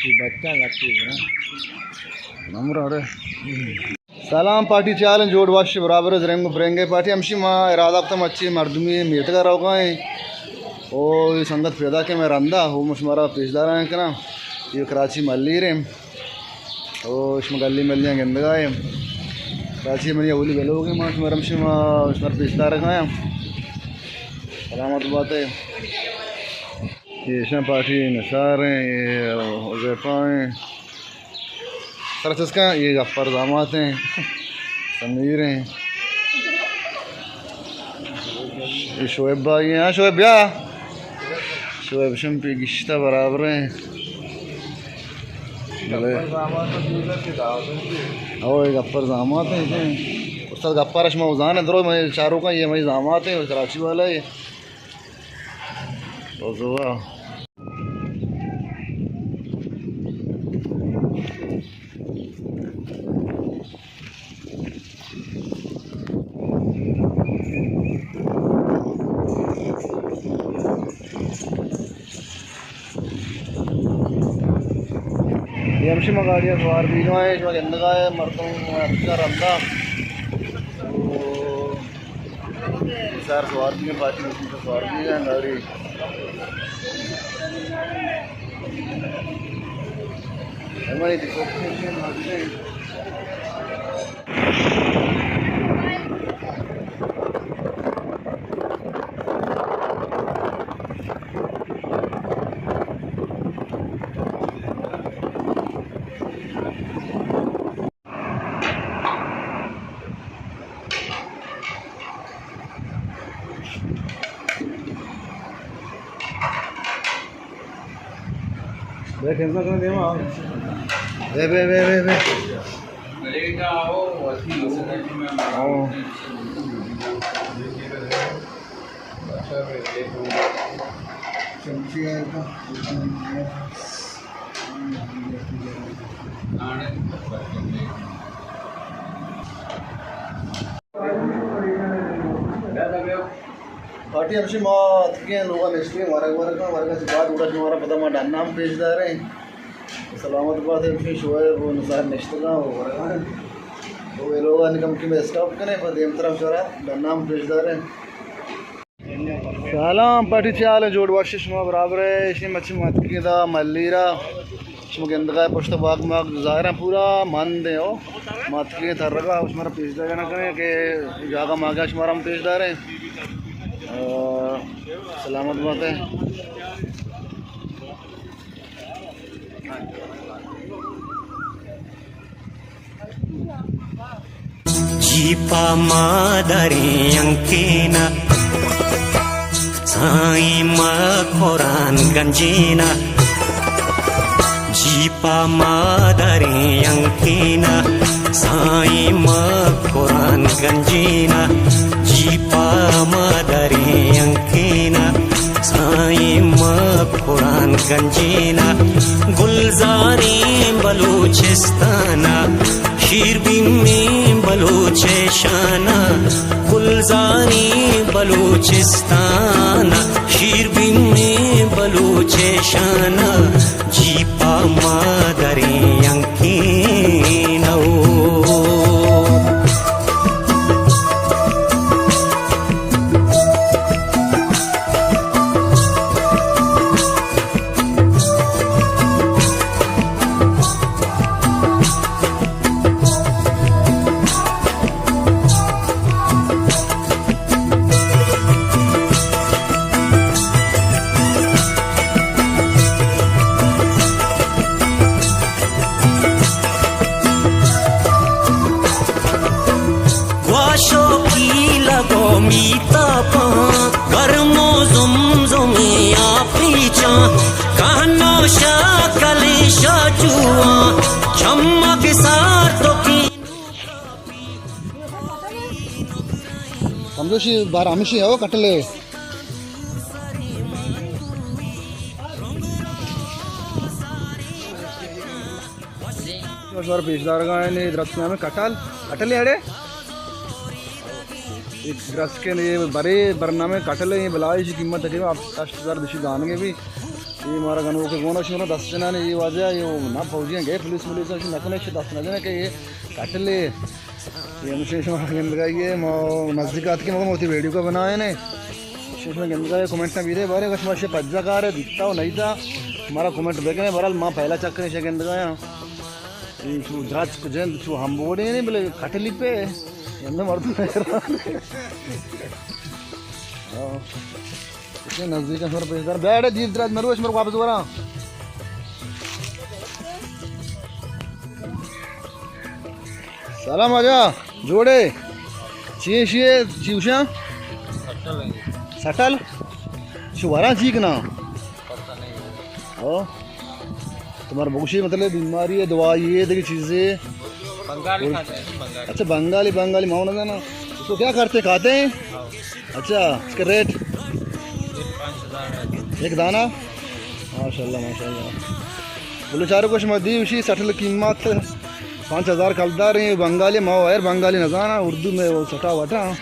بچہ لگتی ہے نا۔ نمبر اڑے۔ سلام پارٹی، چے حال ایں؟ جوڑ وش برابر زرنگ و برنگ ئے؟ پارٹی ہمشی ما ارادہ کتا مچی مردمی میتگا روگا ایں۔ او اے سنگت پیدا کہ مئے رندا، او ما شمارا پیش دارا کناں۔ اے کراچی ملیر ایں۔ او شما گلی ملیاں گندگا ئے۔ کراچی منی اولی ویلوگ ایں، ما شمارا ہمشی ما شمارا پیش دارگا آں۔ سلامت بات ئے۔ اے ایشاں پارٹی نثار ایں، اے حذیفہ ایں۔ سر چسکاں، اے گپر زامات ایں، سمیر ایں، اے شعیب بھائی ایں۔ ہاں شعیب بیا، شعیب شمپی گشتہ برابر ایں۔ بلے۔ او اے گپر زامات ایں، اے استاد گپر شما زان ایں، درو مئے چاروکاں، اے مئے زامات ایں، کراچی والا ایں۔ او زوا۔ اے ہمشی ما گاڑی ءَ سوار بیگا ایں، شما گندگا ئے مردم ہمشی رندا۔ سر سوار بیگا، پارٹی مشین سوار بیگا گاڑی۔ ہماری دیکھو۔ بے ٹینشن کرے دیما۔ بے، بے، بے، بے، بے۔ ہاں۔ پارٹی ہمشی ما اتکگیں لوگا نشتگیں، ورگ ورگاں، ورگا چہ بعد گڑا شمارا پدا ما ڈنا ہم پیش داریں۔ سلامت بات ئے، ہمشی شعیب و نثار نشتگاں و ورگاں۔ تو اے لوگانی کمکی مئے اسٹاپ کنیں، پہ دیمترا شمارا ڈنا ہم پیش داریں۔ سلام پارٹی، چے حال ایں؟ جوڑ وش، شما برابر ئے؟ ایشی مچی ماتکی دا ملیرا، شما گندگا ئے پشت باغ ماغ ظاہر ایں پورا مند ایں۔ او ماتکی ترگا، شمارا پیش دارگا نہ کنیں کہ جاگہ ماگا شمارا ہم پیش داریں۔ آ، سلامت بات ئے۔ جیپا مادریں انکینا، سائیں ما قرآن گنجینا۔ جیپا مادریں انکینا، سائیں ما قرآن گنجینا۔ جیپا مادریں انکینا، سائیں ما قرآن گنجینا۔ گلزاریں بلوچستانا، شیربیمیں بلوچ شانا۔ گلزاریں بلوچستانا، شیربیمیں بلوچ شانا۔ جیپا مادریں انکینا۔ گواشو پیلگ و میتاپاں، گرم و زمزمیں آپیچاں، کہن و شاکلیں شاجواں، چمگ سارتوکیں۔ سمجھوشی بار ہمشی ہو کٹلے۔ شمارا پیش دارگا ایں، اے درچک نام کٹل، کٹلے اڑے۔ اے درچک ایں، اے برے برنامہ کٹلے، اے بلاہی، ایشی قیمت تقریباً ہشت ہزار، دیشی دانگے بھی۔ اے مارا گنوکے گون اش، شمارا دست جنان اے واجہ، اے نہ فوجیاں گئے پولیس ملیس اش نہ کنے، اش دست نہ جنے کہ اے کٹلے۔ اے ہمشی شما گندگائیے، ما نزدیک آتکے مگم ہوتی ویڈیو کا بنائے نے۔ شما گندگائے کمنٹ نہ بیدے بارے، اگر شما شے پجا کارے دیتا و نہیں تا، ہمارا کمنٹ بکنے، بہرحال ما پہلا چکر شے گندگایا۔ اے چو دراج کو جند چو ہم بوڑے نے، بلے کٹلی پہ، اندر مردم حیران۔ ہاں۔ اتنے نزدیک ہیں، سر پیش دار۔ بیٹھے دیر دراج مروش، مرو واپس ورا۔ سلام آجا، جوڑے۔ چیئے شیئے، چیوشاں؟ سٹل۔ شو ورا چیک نا؟ پتہ نہیں۔ او۔ تمہارا بگوشی مطلب بیماری ہے، دوائی ہے، دیگه چیزیں؟ بنگالی کھاتے ہیں، بنگالی۔ اچھا، بنگالی، بنگالی ماؤ نہ جانا۔ اس کو کیا کرتے، کھاتے ہیں؟ ہاں۔ اچھا، اس کا ریٹ؟ یہ پانچ ہزار ہے۔ ایک دانہ؟ ماشاءاللہ، ماشاءاللہ۔ بلوچارو کو شما دی اسی سٹل قیمت پانچ ہزار کلدار ہیں، بنگالی ماؤ ہے، بنگالی نہ جانا، اردو میں وہ سٹا وٹا۔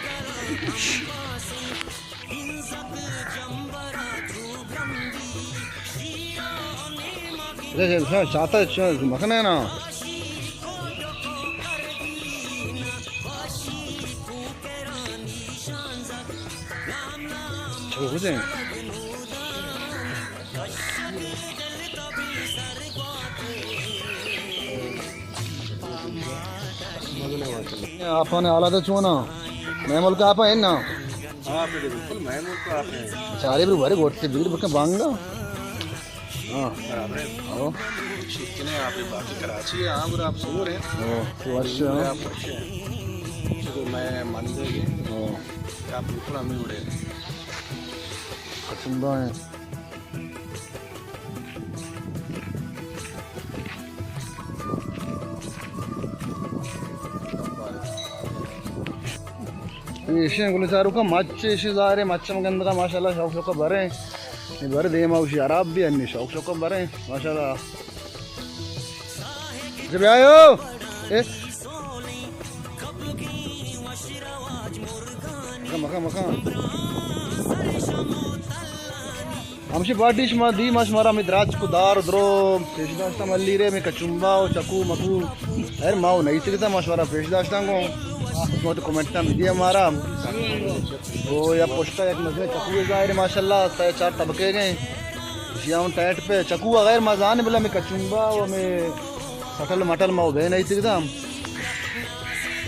چاتا مکھن ہے نا۔ چلو، ہو جائیں۔ آپاں حالات چون؟ مئے ملک آپ ہیں نا؟ ہاں، بالکل، مئے ملک آپ ہیں۔ چارے بھی بڑے گوٹتے بیر بکن بانگا۔ ہاں۔ برابر ہے۔ ہاں۔ شکنے آپ باقی کراچی ہے، ہاں، گڑا آپ سور ہیں۔ ہاں، تو اچھا۔ آپ اچھے ہیں۔ تو میں مان دے گے۔ ہاں۔ آپ بالکل ہمیں اڑے۔ پسندہ ہیں۔ ایشیں گل چاروکا مچ، ایشی ظاہر ہے مچ ہم گندگا ماشاءاللہ شوق شوق بریں۔ یہ بر دیما اوشی عرب بھی انی شوق شوق بریں ماشاءاللہ۔ جب آیو۔ اے۔ مکان، مکان، مکان۔ ہمشی پارٹی شما دی، ما شمارا ہمے دراج کو دار و درو پیش داشتہ ملی رے، ہمے کچومبا و چکو مکو۔ خیر، ما و نہیں تکتا، ما شمارا پیش داشتہ گوں۔ شما تو کمنٹاں بدی ہمارا۔ او یا پشتا یک مزن چکو ظاہر ہے ماشاءاللہ، سہ چار طبقے گئے۔ جی ہم ٹائٹ پہ چکو غیر مزان بلا ہمے کچومبا و ہمے سٹل مٹل ما و بے نہیں تکتا۔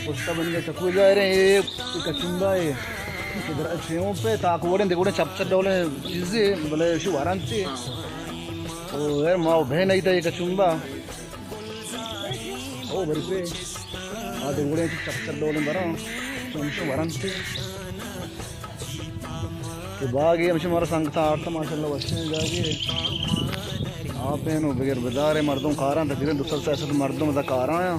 پشتا بنگے چکو ظاہر ہے، اے کچومبا ہے۔ ادھر شیوں پہ تاک وڑیں، دگوڑیں چپ چپ ڈولیں چیزے، بلے شو وارانتے۔ او یار، ما بہ نہیں تا یہ کچومبا۔ او بری پہ۔ آ دگوڑیں چپ چپ ڈولیں براں۔ تو ہمشو وارانتے۔ کہ باغی ہمشی مارا سنگتا آرتا ماشاءاللہ وشیں جاگے۔ آپ اینو بغیر بدارے مردم کاراں، تقریباً دو سد سئے سد مردم دا کاراں۔